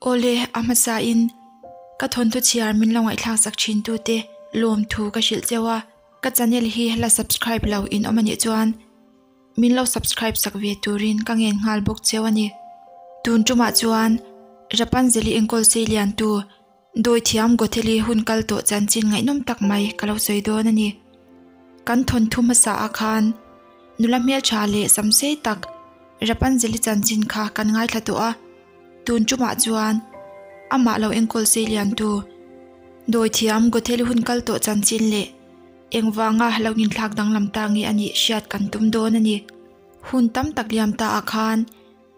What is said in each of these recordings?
Awle, a hmasa in ka thawnthu chhiar min lo ngaihthlak sak thin tu te lawmthu ka hrilh cheu a, ka channel hi la subscribe lo in awm anih chuan min lo subscribe sak ve turin ka ngen nghal bawk cheu a ni. Tun tumah chuan Rapunzel-i enkawl sei lian tu Dawithiam Gotheli hun kal tawh chanchin ngaihnawm tak mai ka lo sawi dawn a ni. Kan thawnthu hmasa ah khan nula hmeltha leh samsei tak Rapunzel-i chanchin kha kan ngaithla tawh a, tun tumah chuan amah lo enkawl sei lian tu Dawithiam Gotheli hun kal tawh chanchin leh engvanga lo inthlak danglam ta nge a nih hriat kan tum dawn a ni. Hun tam tak liam ta ah khan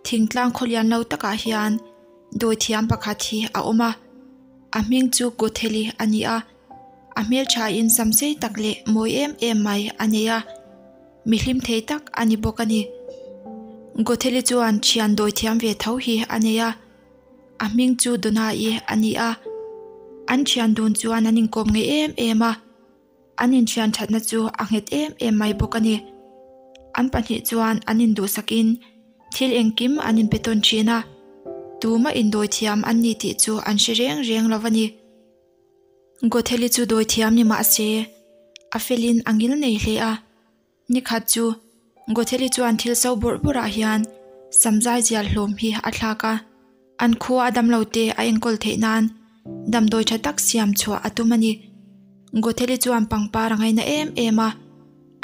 Thingtlang khawlian lo takah hian dawithiam pakhat hi a awm a, a hming chu Gotheli a ni a, a hmelthain samsei tak leh mawi em em mai a nei a, mi hlim thei tak a ni bawk a ni. Gotheli chuan thian dawithiam ve tho hi a nei a, a hming chu Donai a ni a, an thian dun chuan an inkawm ngei em em a. An inthian thatna chu a nghet em em mai bawk a ni. An pahnih chuan an induhsakin thil engkim an inpe tawn thin a, tuma indawi thiam an ni tih chu an hre reng reng lo a ni. Gotheli chu dawi thiam ni mah se, a felin a ngil nei hle a. Nikhat chu Gotheli chuan thil so bawrh bawrhah hian samzai zial hlawm hi a thlak a, an khua a damlo te a enkawl theih nan damdawi tha tak siam chhuah a tum a ni. Gotheli chuan pangpar a ngaina em em a,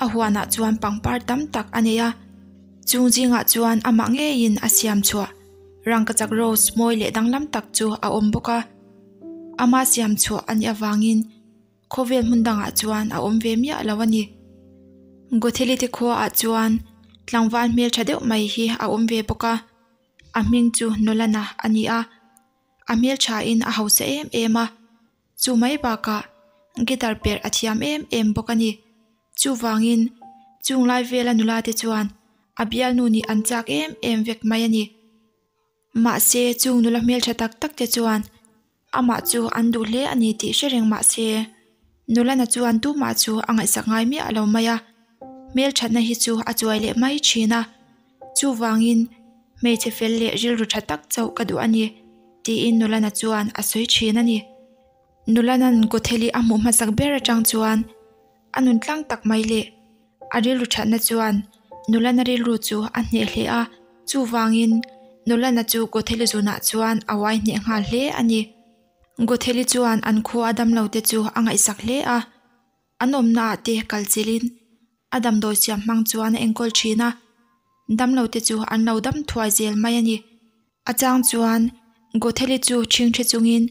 a huanah chuan pangpar tam tak a nei a, chung zingah chuan amah ngeiin a siam chhuah rangkachak rose mawi leh danglam tak chu a awm bawk a, ama siam chhuah a nih avangin Khawvel hmun dangah chuan a awm ve miah lo a ni. Gotheli te khuaah chuan tlangval hmeltha deuh mai hi a awm ve bawk a, a hming chu Nolana a ni a, a hmelthain a hausa em em a, chu mai bakah guitar perh a thiam em em bawk a ni. Chuvangin chung lai vela nula te chuan a bialnu nih an chak em em vek mai a ni. Mahse, chung nula hmeltha tak tak te chuan amah chu an duh hle a ni tih hre reng mah se, nulana chuan tumah chu a ngaihsak ngai miah lo mai a, hmelthatna hi chu a chuai leh mai thin a, chuvangin hmeichhe fel leh rilru tha tak chauh ka duh a ni tiin nulana chuan a sawi thin a ni. Nulana'n Gotheli a hmuh hmasak ber atang chuan a nun tlang tak mai leh a rilru thatna chuan nulana rilru chu a hneh hle a, chuvangin nulana chu Gotheli zunah chuan a uai hneh nghal hle a ni. Gotheli chuan an khua a damlo te chu a ngaihsak hle a, an awmnaah te kal chilhin a damdawi siam hmang chuan a enkawl thin a, damlo te chu an lo dam thuai zel mai a ni. A chang chuan Gotheli chu ṭhingṭhi chungin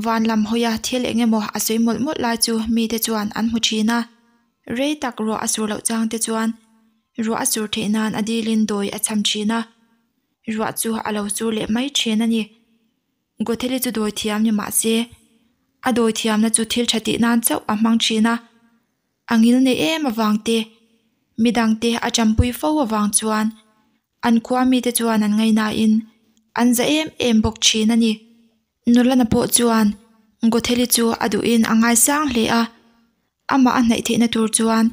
van lam hawia thil eng emaw a sawi mawlh mawlh lai chu mite chuan an hmu ṭhin a. Rei tak ruah a sur loh chang te chuan ruah a sur theih nan a dilin dawi a cham ṭhin a, ruah chu a lo sur leh mai ṭhin a ni. Gotheli chu dawi thiam ni mah se, a dawi thiamna chu thil ṭha tih nan chauh a hmang ṭhin a. A ngil nei em avang te, midangte a ṭampui fo avang chuan An khua mite chuan an ngaihnain an za em em bawk thin a ni. Nulana pawh chuan Gotheli chu a duhin a ngaisang hle a, amah a hnaih theihna tur chuan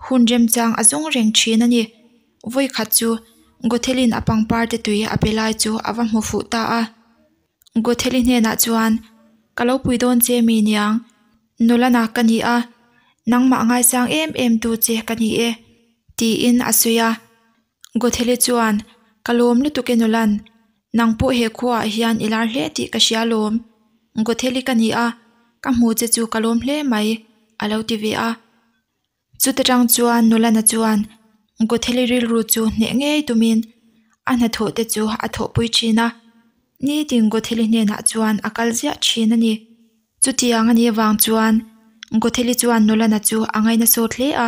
hun remchang a zawng reng thin a ni. Vawikhat chu Gothelin a pangpar te tui a pe lai chu a va hmu fuh ta a. Gotheli hnenah chuan, Ka lo pui dawn che mi niang, Nulana ka ni a, nangmah ngaisang em em tu che ka ni e, tiin a sawi a. Gotheli chuan, Ka lawm lutuk e Nolan, nang pawh he khuaah hian i lar hle tih ka hria lawm. Gotheli ka ni a, ka hmu che chu ka lawm hle mai, a lo ti ve a. Chuta tang chuan Nolan-a chuan Gotheli rilru chu hneh ngei tumin a hnathawh te chu a thawhpui thin a, nitin Gotheli hnenah chuan a kal ziah thin a ni. Chutiang a nih avang chuan Gotheli chuan Nolan-a chu a ngaina sawt hle a.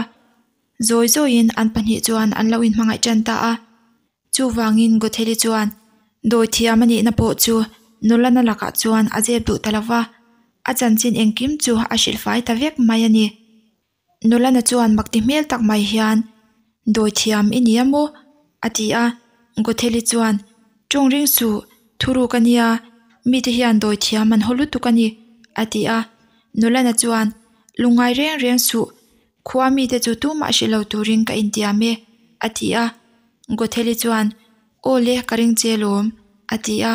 Zawi zawiin an pahnih chuan an lo inhmangaih tan ta a. Chuvangin Gotheli chuan dawi thiam a nihna pawh chu Nolana lakah chuan a zep duh ta lo va, a chanchin engkim chu a hrilhfai ta vek mai a ni. Nolana chuan makti hmel tak mai hian, Dawi thiam i ni a maw? a ti a. Gotheli chuan, Tawng ring suh, thuruk a nia, mite hian dawi thiam an haw lutuk a ni, a ti a. Nolana chuan, Lungngai reng reng suh, Khua mite chu tumah hre lo turin ka intiam e, a ti a. Gotheli chuan, Aw le, ka ring che lawm, a ti a.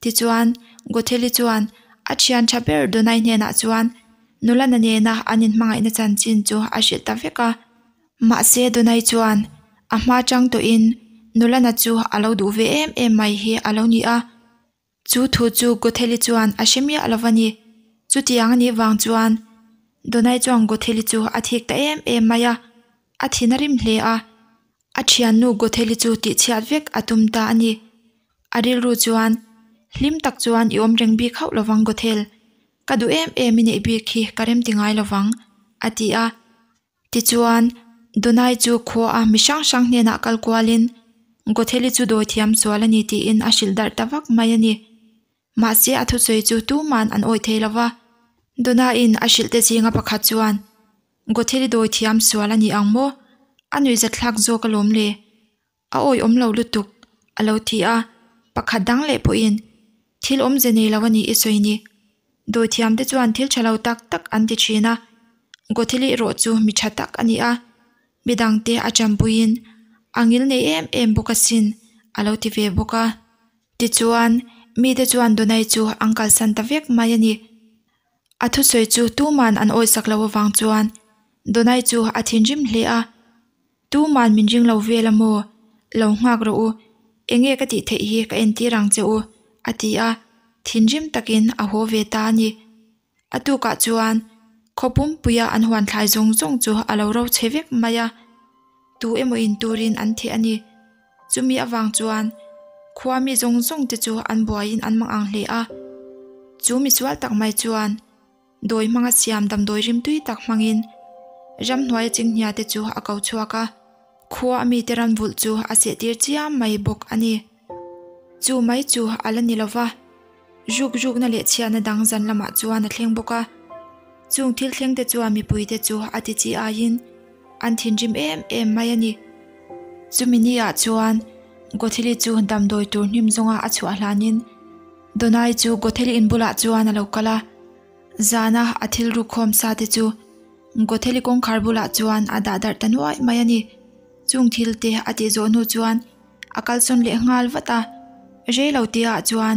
Tichuan, Gotheli chuan a thian tha ber Donai hnenah chuan nula na nena an inhmangaihna chanchin chu a hrilh ta vek a. Mahse Donai chuan a hma tang tawhin nula na chu a lo duh ve em em mai hi a lo ni a. Chu thu chu Gotheli chuan a hre miah lo va ni. Chutiang a nih vang chuan Donai chuan Gotheli chu a thik ta em em mai a, a thin a rim hle a. A thiannu Gotheli chu tihchhiat vek a tum ta a ni. A rilru chuan, Hlim tak chuan i awm reng bik hauh lovang Gothel, ka duh em em i neih bik hi ka rem ti ngai lovang, a ti a. Tichuan, Donai chu khua a mi hrang hrang hnenah kal kualin Gotheli chu dawi thiam sual a ni tiin a hrilh darh ta vak mai a ni. Mahse a thusawi chu tuman an awih thei lova. Donaiin a hrilh te zinga pakhat chuan, Gotheli dawi thiam sual a ni ang maw? A nuihzatthlak zawk alawm le. A awih awm lo lutuk, a lo ti a. Pakhat dang leh pawhin, Thil awmze nei lo a ni i sawi ni. Dawithiamte chuan thil tha lo tak tak an ti thin a. Gotheli erawh chu mi tha tak a ni a, midangte a champuiin a ngil nei em em bawk asin, a lo ti ve bawk a. Tichuan, mite chuan Donai chu an kalsan ta vek mai a ni. A thusawi chu tuman an awisak lo avang chuan Donai chu a thinrim hle a. Tuman min ring lo vel a maw? Lo nghak rawh u, enge ka tih theih hi ka entir ang che u, a ti a, thinrim takin a haw ve ta a ni. A tukah chuan khaw pumpuia an huan thlai zawng zawng chu a lo ro chhe vek mai a, tu emaw in turin an theh a ni. Chumi avang chuan khua mi zawng zawng te chu an buaiin an mang ang hle a. Chu misual tak mai chuan dawi hmanga siam damdawi rimtui tak hmangin ramhnuaia chinghnia te chu a ko chhuak a, khua a mite ram vulh chu a sehtir chiam mai bawk a ni. Chu mai chu a la ni lo va, ruk rukna leh chhiatna dang zan lamah chuan a thleng bawk a. Chung thil thleng te chuan mipuite chu a ti chi aiin an thinrim em em mai a ni. Chumi ni ah chuan Gothili chu damdawi tur hnim zawnga a chhuah hlanin Donai chu Gotheli in bulah chuan a lo kal a, zana a thil rukkhawm sa te chu Gotheli kawngkhar bulah chuan a dah darh ta nuai mai a ni. Chung thil te a tih zawh hnu chuan a kalsawn leh nghal vat a, rei lo tia ah chuan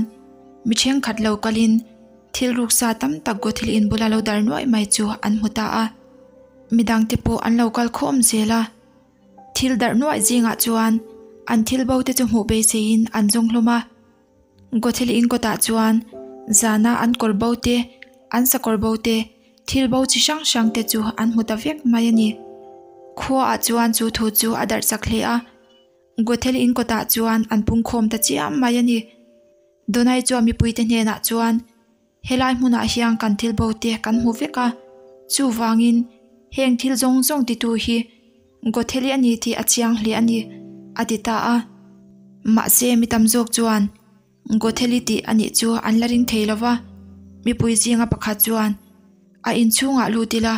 mi thenkhat lo kalin thil ruk sa tam tak Gotheli in bula lo dar nuai mai chu an hmu ta a. Midang te pawh an lo kal khawm zel a. Thil darh nuaih zingah chuan an thil bo te chu hmuh beiseiin an zawng hlawm a. Gotheli in kawtah chuan zana an kawr bo te, an sakawr bo te, thil bo chi hrang hrang te chu an hmu ta vek mai a ni. Khuaah chuan chu thu chu a darh chak hle a, Gotheli in kawtah chuan an pungkhawm ta chiam mai a ni. Donai chuan mipuite hnenah chuan Helai hmunah hian kan thil bo te kan hmu vek a, chuvangin heng thil zawng zawng titu hi Gotheli a ni tih a chiang hle a ni, a ti ta a. Mahse mi tam zawk chuan Gotheli tih a nih chu an la ring thei lo va, mipui zinga pakhat chuan a inchhungah lut ila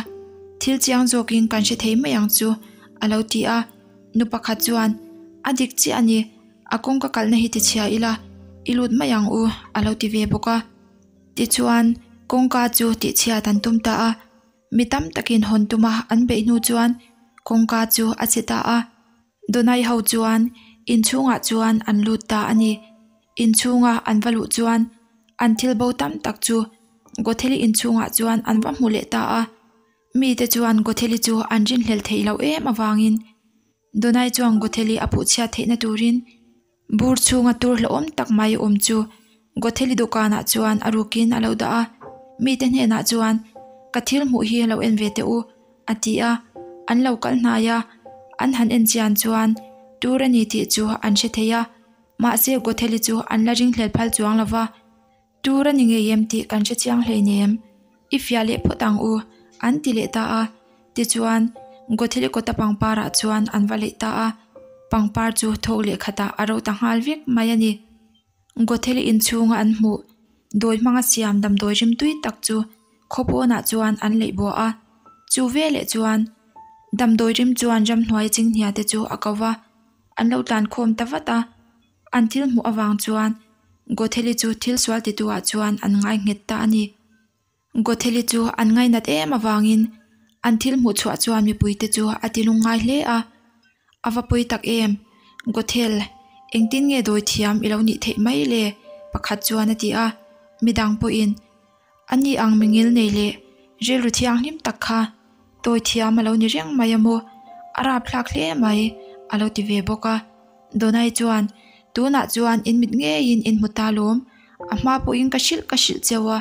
thil chiang zawkin kan hre thei mai ang chu a lo ti a. Nu pakhat chuan a dik chiah a ni. A kawngka kalna hi tichhia ila, i lut mai ang u, a lo ti ve bawk a. Tichuan, kawngka chu tihchhiat an tum ta a. Mi tam takin hawn tuma an beih hnu chuan kawngka chu a che ta a. Donai ho chuan inchhungah chuan an lut ta a ni. Inchhunga an va luh chuan an thil bo tam tak chu Gotheli inchhungah chuan an va hmu leh ta a. Mite chuan Gotheli chu an rinhlel theih loh em avangin Donai chuan Gotheli a puhchhiat theihna turin bur chhunga tur hlauhawm tak mai awm chu Gotheli dawhkanah chuan a rukin a lo dah a, mite hnenah chuan ka thil hmuh hi lo en ve teh u a ti a, an lo kal hnai a, an han en chian chuan tur a ni tih chu an hre thei a, mahse Gotheli chu an la ringhlel phal chuang lo va. Tur a ni ngei em tih kan hre chiang hleinem, i fiah leh phawt ang u, an ti leh ta a. Tichuan, Gotheli kawta pangparah chuan an va leih ta a, pangpar chu thawk leh khatah a ro ta nghal vek mai a ni. Gotheli inchhunga an hmuh dawi hmanga siam damdawi rimtui tak chu khaw pawnah chuan an leih buah a, chu veleh chuan damdawi rim chuan ramhnuai chinghnia te chu a ko va, an lo tlankhawm ta vat a. An thil hmuh avang chuan Gotheli chu thil sual titu ah chuan an ngai nghet ta a ni. Gotheli chu an ngainat em avangin an thil hmuh chhuah chuan mipuite chu a ti lungngai hle a. A va pawi tak em? Gothel, engtin nge dawi thiam i lo nih theih mai le? pakhat chuan a ti a. Midang pawhin Ani ang mingil nei leh rilru thianghlim tak kha tawi thiam a lo ni reng mai a maw? A rapthlak hle mai a lo ti ve bawk a. Donai chuan, Tunah chuan in mit ngeiin in hmu ta lawm, a hma pawhin ka hrilh ka hrilh cheu a,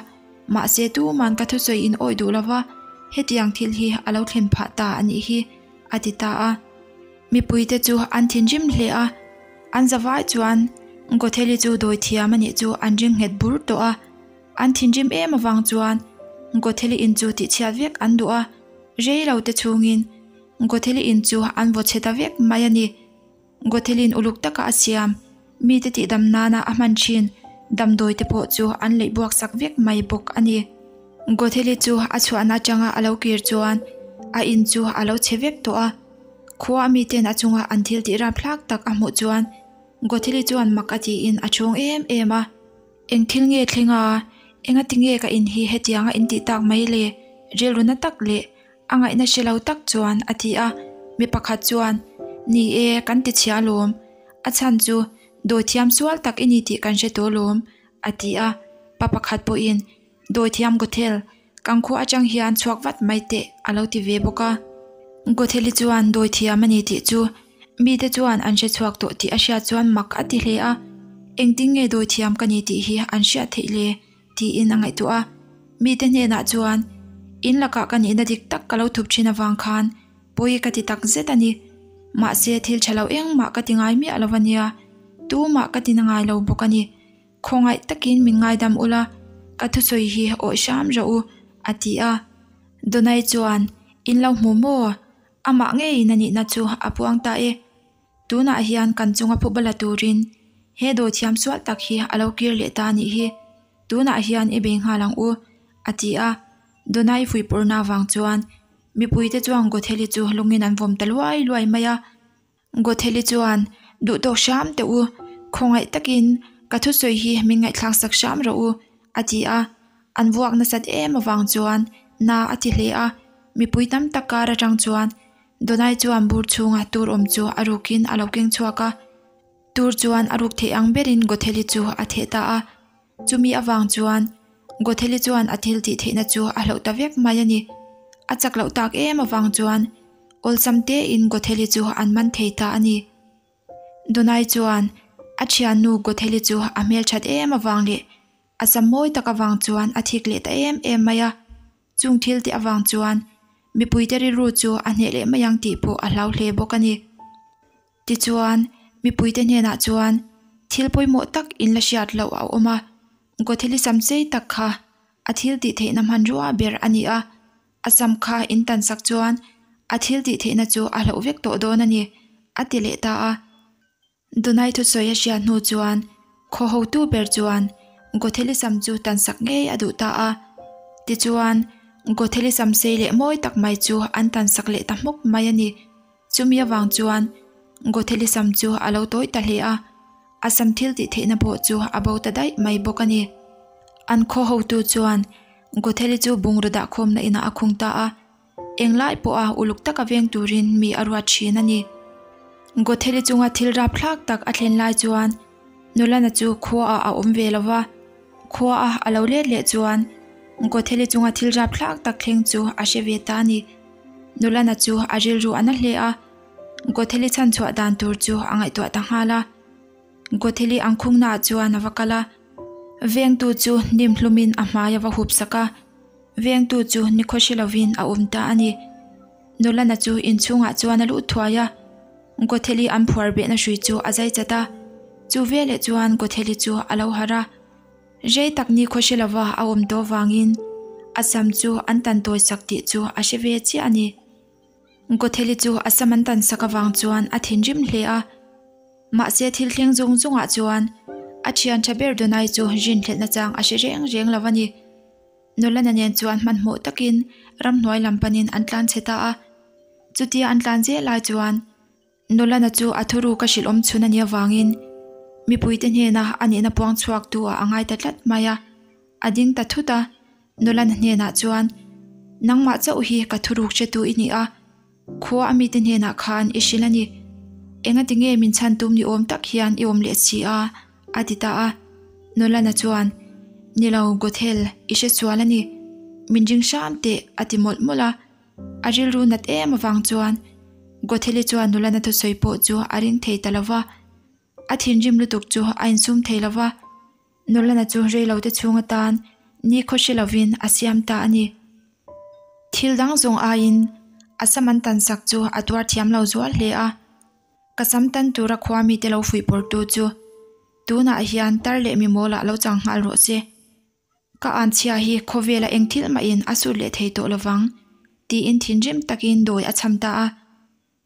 mahse tuman ka thusawi in awih duh lova, hetiang thil hi a lo thlen phah ta a nih hi, a ti ta a. Mipuite chu an thinrim hle a, an zavai chuan Gotheli chu dawi thiam a nih chu an ring nghet bur tawh a. An thinrim em avang chuan Gotheli in chu tihchhiat vek an duh a, rei lo te chhungin Gotheli in chu an vaw chhe ta vek mai a ni. Gotheli'n uluk taka a siam, mite tihdam nana a hman thin damdawi te pawh chu an leih buak sak vek mai bawk a ni. Gotheli chu a chhuahna atanga a lo kir chuan a in chu a lo chhe vek tawh a, khua miten a chunga an thil tih rapthlak tak a hmuh chuan Gotheli chuan mak a tiin a chhung em em a. Eng thil nge thleng a? Engati nge ka in hi hetianga in tih tak mai le? Rilru na tak leh a ngaihna hre lo tak chuan a ti a. Mi pakhat chuan, Ni e, kan ti chhia lawm. A chhan chu dawithiam sual tak i ni tih kan hre tawh lawm, a ti a. Pa pakhat pawhin, Dawithiam Gothel, kan khua atang hian chhuak vat mai teh, a lo ti ve bawk a. Gotheli chuan dawithiam a ni tih chu mite chuan an hre chhuak tawh tih a hriat chuan mak a ti hle a. Engtin nge dawithiam ka ni tih hi an hriat theih le? tiin a ngaihtuah a. Mite hnenah chuan, In lakah ka nihna dik tak ka lo thup thin avang khan pawi ka ti tak zet a ni. Mahse thil tha lo engmah ka ti ngai miah lo a nia, tumah ka ti na ngai lo bawk a ni. Khawngaih takin min ngaidam ula, ka thusawi hi awih hram rawh u, a ti a. Donai chuan, In lo hmu maw? Amah ngeiin a nihna chu a puang ta e. Tunah hian kan chunga phuba la turin he dawithiam sual tak hi a lo kir leh ta a nih hi. Tunah hian i bei nghal ang u, a ti a. Donai fuihpawrhna avang chuan mipuite chuan Gotheli chu lungin an vawm ta luai luai mai a. Gotheli chuan, Duh tawk hram teh u, khawngaih takin ka thusawi hi min ngaihthlak sak hram rawh u, a ti a. An vuak nasat em avang chuan na a ti hle a, mipui tam tak kar atang chuan Donai chuan bur chhunga tur awm chu a rukin a lo keng chhuak a. Tur chuan a ruk theih ang berin Gotheli chu a theh ta a. Chumi avang chuan Gotheli chuan a thil tih theihna chu a hloh ta vek mai a ni. A chak loh tak em avang chuan awlsam tein Gotheli chu an man thei ta a ni. Donai chuan a thiannu Gotheli chu a hmelthat em avang leh a sam mawi tak avang chuan a thik leh ta em em mai a. Chung thil te avang chuan mipuite rilru chu a hneh leh mai ang tih pawh a hlau hle bawk a ni. Tichuan, mipuite hnenah chuan thil pawimawh tak in la hriat loh a awm a, Gotheli sam chei tak kha a thil tih theihna hmanrua ber a ni a, a sam kha in tan sak chuan a thil tih theihna chu a hloh vek tawh dawn a ni, a ti leh ta a. Dunai thusawi a hriat hnu chuan khaw hotu ber chuan Gotheli sam chu tan sak ngei a duh ta a. Tichuan, Gotheli sam sei leh mawi tak mai chu an tan sak leh ta hmawk mai a ni. Chumi avang chuan Gotheli sam chu a lo tawi ta hle a, a sam thil tih theihna pawh chu a bo ta daih mai bawk a ni. An khaw hotu chuan Gotheli chu bungraw dahkhawmna inah a khung ta a. Englai pawha uluk taka veng turin mi a ruat thin a ni. Gotheli chunga thil rapthlak tak a thlen lai chuan Nulana chu khuaah a awm ve lo va, khuaah a lo let leh chuan Gotheli chunga thil rapthlak tak thleng chu a hre ve ta a ni. Nulana chu a rilru a na hle a, Gotheli chhanchhuah dan tur chu a ngaihtuah ta nghal a. Gotheli ang khungnaah chuan a va kal a, vengtu chu hnim hlumin a hmai a va hup sak a. Vengtu chu nikhaw hre lovin a awm ta a ni. Nulana chu inchhungah chuan a luh thuai a, Gotheli an phuar behna hrui chu a zai chat a. Chu veleh chuan Gotheli chu a lo harh a. Rei tak nikhaw hre lova a awm tawh vangin a sam chu an tan tawi sak tih chu a hre ve chiah a ni. Gotheli chu a sam an tan sak avang chuan a thinrim hle a. Mahse thil thleng zawng zawngah chuan a thian tha ber Donai chu rinhlelhna chang a hre reng reng lo a ni. Nulana nen chuan hmanhmawh takin ramhnuai lam panin an tlan chhe ta a. Chutia an tlan zel lai chuan Nulana chu a thuru ka hrilh awm chhun a nih avangin mipuite hnena a nihna puang chhuak tu ah a ngai ta tlat mai a. A ding ta thut a, Nulana hnenah chuan, Nangmah chauh hi ka thuruk hretu i ni a, Khua a mite hnenah khan i hrilh a ni. Engati nge min chhan tum ni awm tak hian i awm leh si a? a ti ta a. Nolana chuan, Ni lo, Gothel, i hre sual a ni. Min ring hram teh, a ti mawlh mawlh a. A rilru nat em avang chuan Gotheli chuan nula na thusawi pawh chu a ring thei ta lo va. A thinrim lutuk chu a insum thei lo va. Nulana chu reilote chhung atan nikhaw hre lovin a siam ta a ni. Thil dang zawng aiin a sam an tan sak chu a tuar thiam lo zual hle a. Ka sam tan tura khua mite lo fuihpawrtu chu tunah hian tar leh mimawlah lo chang nghal rawh se. Ka anchhia hi khawvela eng thil mahin a sut leh thei tawh lovang tiin thinrim takin dawi a cham ta a.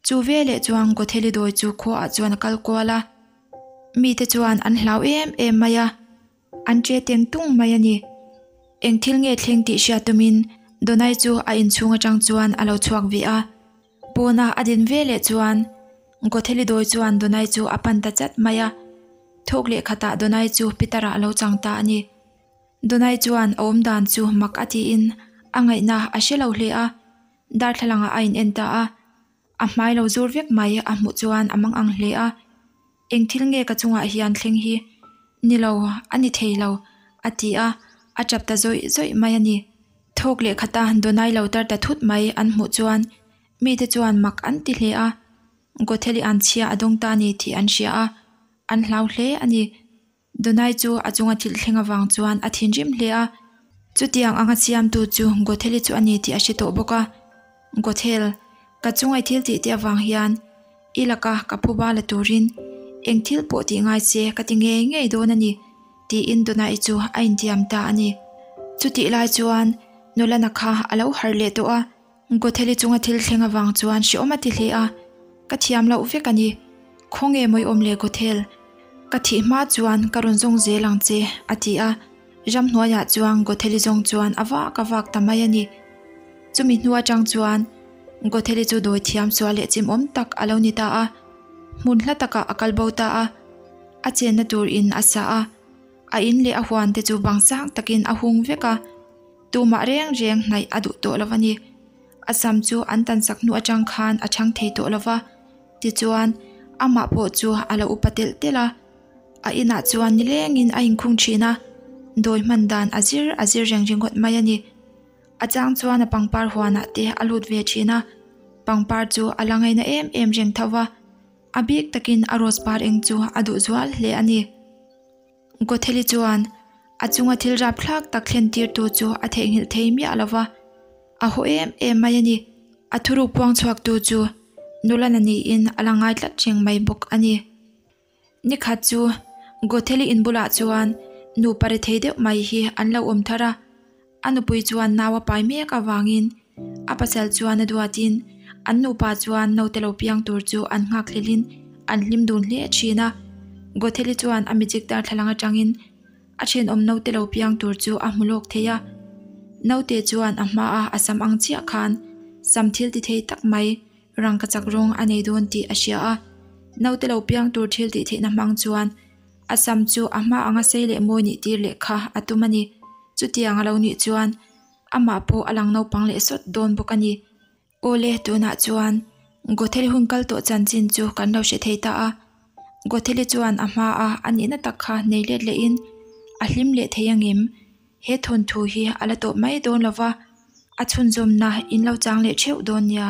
Chu veleh chuan Gotheli dawi chu khuaah chuan a kal kual a, mite chuan an hlau em em mai a, an che teng tung mai a ni. Eng thil nge thleng tih hriat tumin Donai chu a inchhung atang chuan a lo chhuak ve a. Pawna a din veleh chuan Gotheli dawi chuan Donai chu a pan ta chat mai a, thawk leh khatah Donai chu Peter-a a lo chang ta a ni. Donai chuan a awmdan chu mak a tiin a ngaihna a hre lo hle a. Darthlalangah a in en ta a, a hmai lo zur vek mai a hmuh chuan a mang ang hle a, Eng thil nge ka chungah hian thleng hi? Ni lo, a ni thei lo, a ti a, a tap ta zawih zawih mai a ni. Thawk leh khata Donai lo tar ta thut mai an hmuh chuan mite chuan mak an ti hle a, Gotheli an chhia a dawng ta ni tih an hria a, an hlau hle a ni. Donai chu a chunga thil thleng avang chuan a thinrim hle a, chutiang anga siamtu chu Gotheli chu a ni tih a hre tawh bawk a. Gothel, ka chunga i thil tih te avang hian i laka ka phu ba la turin eng thil pawh tih ngai che ka ti ngei ngei dawn a ni, tiin Donai chu a intiam ta a ni. Chutih lai chuan Nolana kha a lo harh leh tawh a. Gotheli chunga thil thleng avang chuan hreawm a ti hle a, ka thiam loh vek a ni. Khawnge mawi awm le Gothel? Ka thih hma chuan ka rawn zawng zel ang che, a ti a. Ramhnuaiah chuan Gotheli zawng chuan a vak a vak ta mai a ni. Chumi hnu atang chuan Gotheli chu dawi thiam sual leh chimawm tak a lo ni ta a. Hmun hla takah a kal bo ta a, a chenna tur in a sa a, a in leh a huan te chu bang sang takin a hung vek a. Tumah reng reng hnaih a duh tawh lo a ni. A sam chu an tan sak hnu atang khan a chhang thei tawh lo va, tichuan amah pawh chu a lo upa telh telh a. A inah chuan nilengin a inkhung thin a, dawi hman dan a zir a zir reng ringawt mai a ni. A chang chuan a pangpar huanah te a lut ve thin a, pangpar chu a la ngaina em em reng tho va, a bik takin a rose par eng chu a duh zual hle a ni. Gotheli chuan a chunga thil rapthlak tak thlen tirtu chu a theihnghilh thei miah lo va, a haw em em mai a ni. A thuruk puang chhuaktu chu nula na niin a la ngai tlat reng mai bawk a ni. Nikhat chu Gotheli in bulah chuan nupa rethei deuh mai hi an lo awm thar a, A nupui chuan nau a pai mek avangin a pasal chuan a duatin an nupa chuan naute lo piang tur chu an nghak hlelin an hlim dun hle thin a. Gotheli chuan a magic darthlalang atangin a thenawm naute lo piang tur chu a hmu lawk thei a. Naute chuan a hmaa a sam ang chiah khan sam thil ti thei tak mai rangkachak rawng a nei dawn tih a hria a. Naute lo piang tur thil tih theihna hmang chuan a sam chu a hma anga sei leh mawi nih tir leh kha a tum a ni. Chutiang a lo nih chuan amah pawh a lang naupang leh sawt dawn bawk a ni. Awle, tunah chuan Gotheli hun kal tawh chanchin chu kan lo hre thei ta a. Gotheli chuan a hmaa a nihna tak kha nei let lehin a hlim leh thei angem? He thawnthu hi a la tawp mai dawn lo va, a chhunzawmna in lo chang leh theuh dawn nia.